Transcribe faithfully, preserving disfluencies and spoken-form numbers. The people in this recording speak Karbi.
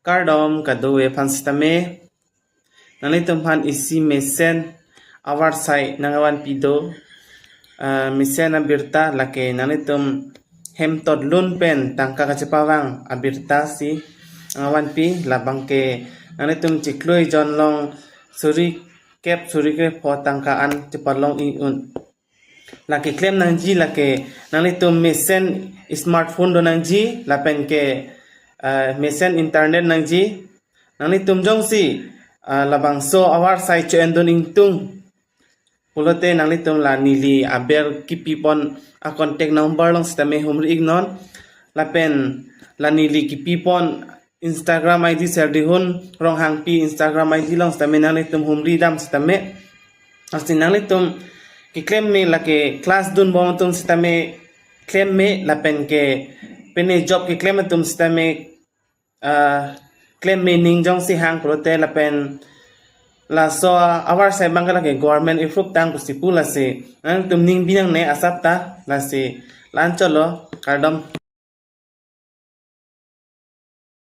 Kardom kadokave aphan sitame. Nanglitum aphan isi mesen avarsai nangvanpi do. Ah, mesen abirta lake nanglitum hem totlun pen tangka kachepavang abirta si nangvanpi, labang ke nanglitum chiklo ejon along suri kep suri krepho tangka an chepalong-i un. Lake klem nangji lake nanglitum mesen smartphone do nangji, lapen ke, ah, mesen internet nangji. Nanglitum jongsi, ah, labangso avarsai cho-endun ingtung pulote nanglitum la neli aber kipipon a-contact number along sitame humri-iknon. Lapen la neli kipipon Instagram I D Serdihun Ronghangpi Instagram I D along sitame nanglitum humridam sitame. Lasi nanglitum keklem me lake class dunbom atum sitame klem me, lapen ke pine job keklem atum sitame, ah, klem me, ning jongsi hang pulote. Lapen laso avarsai abang ke lake government approve tang pusi pu, lasi nanglitum ning binangne asap ta. Lasi la-an chotlo, kardom.